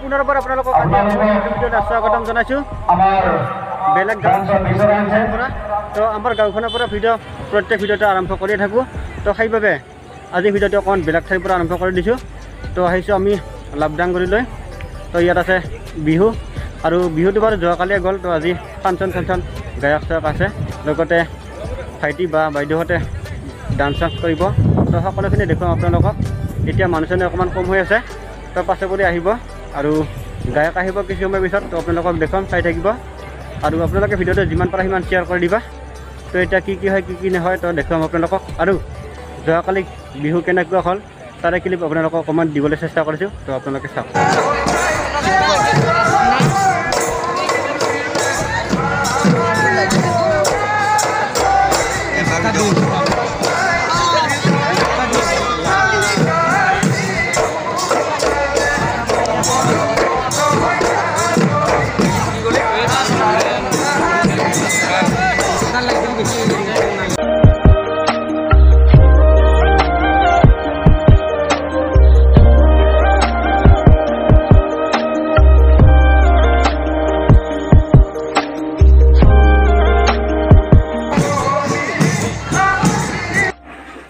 পুনৰবাৰ আপোনালোকক আজি ভিডিঅ'ত স্বাগতম জনাইছোঁ বেলেগ গাঁৱৰ পৰা। তো আমাৰ গাঁওখনৰ পৰা ভিডিঅ' প্ৰত্যেক ভিডিঅ'তে আৰম্ভ কৰিয়ে থাকোঁ, তো সেইবাবে আজি ভিডিঅ'টো অকণমান বেলেগ ঠাইৰ পৰা আৰম্ভ কৰি দিছোঁ। তো আহিছোঁ আমি লাভডাংগুৰিলৈ। তো ইয়াত আছে বিহু আৰু বিহুটো বাৰু যোৱাকালিয়ে গ'ল। তো আজি ফাংচন চাংচন গায়ক চায়ক আছে, লগতে ভাইটি বা বাইদেউহঁতে ডান্স চান্স কৰিব। তো সকলোখিনি দেখুৱাম আপোনালোকক। এতিয়া মানুহজনে অকণমান কম হৈ আছে, তো পাছে কৰি আহিব আৰু গায়ক আহিব কিছু সময়ৰ পিছত। তো আপোনালোকক দেখুৱাম, চাই থাকিব আৰু আপোনালোকে ভিডিঅ'টো যিমান পাৰে সিমান শ্বেয়াৰ কৰি দিবা। তো এতিয়া কি কি হয় কি কি নহয় তো দেখুৱাম আপোনালোকক। আৰু যোৱাকালি বিহু কেনেকুৱা হ'ল তাৰে ক্লিপ আপোনালোকক অকণমান দিবলৈ চেষ্টা কৰিছোঁ, তো আপোনালোকে চাওক।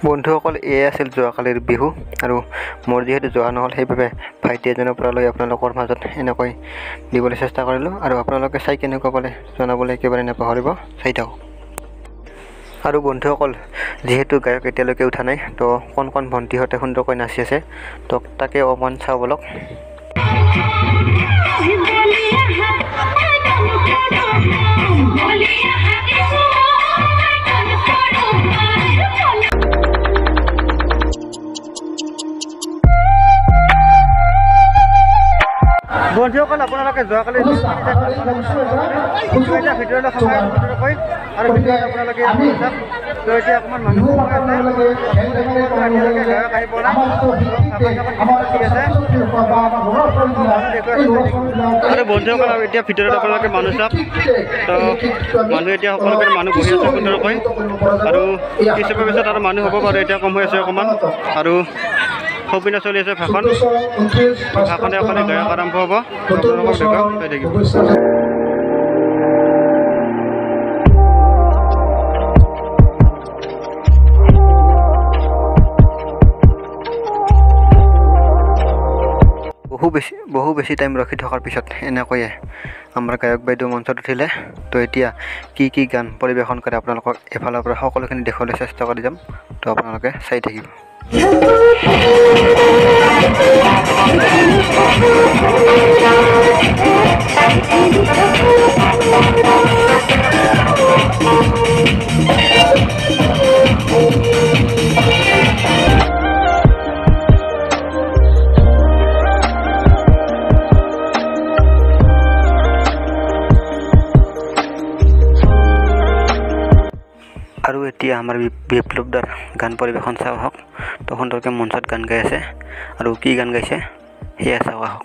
বন্ধুসকল, এয়াই আছিল যোৱাকালিৰ বিহু আৰু মোৰ যিহেতু যোৱা নহ'ল সেইবাবে ভাইটি এজনৰ পৰা লৈ আপোনালোকৰ মাজত এনেকৈ দিবলৈ চেষ্টা কৰিলোঁ। আৰু আপোনালোকে চাই কেনেকুৱা পালে জনাবলৈ একেবাৰে নাপাহৰিব, চাই থাকক। আৰু বন্ধুসকল, যিহেতু গায়ক এতিয়ালৈকে উঠা নাই, তো কণ কণ ভণ্টিহঁতে সুন্দৰকৈ নাচি আছে, তো তাকে অকণমান চাওঁ বলক। বন্ধুসকল, আপোনালোকে যোৱাকালি ভিতৰলৈ সোমাই সুন্দৰকৈ আৰু ভিতৰত আপোনালোকে তো এতিয়া অকণমান মানুহ গায়ক আহি পোৱা নাই। আৰু বন্ধুসকল, আৰু এতিয়া ভিতৰত আপোনালোকে মানুহ চাওক। তো মানুহ এতিয়া সকলোকে মানুহ বহি আছে সুন্দৰকৈ আৰু কিছুমান পিছত আৰু মানুহ হ'ব বাৰু, এতিয়া কম হৈ আছে অকণমান। আৰু সৌপিনে চলি আছে ভাষণ, ভাষণে এখনে গায়ক আৰম্ভ হ'ব, আপোনালোকক দেখুৱাম, চাই থাকিব। বহু বেছি টাইম ৰখি থকাৰ পিছত এনেকৈয়ে আমাৰ গায়ক বাইদেউ মঞ্চত উঠিলে। তো এতিয়া কি কি গান পৰিৱেশন কৰে আপোনালোকক এফালৰ পৰা সকলোখিনি দেখুৱাবলৈ চেষ্টা কৰি যাম, তো আপোনালোকে চাই থাকিব। আৰু এতিয়া আমাৰ বিপ্লৱদাৰ গান পৰিৱেশন চাওঁ আহক। তো সুন্দৰকৈ মঞ্চত গান গাই আছে আৰু কি গান গাইছে সেয়া চাওঁ আহক।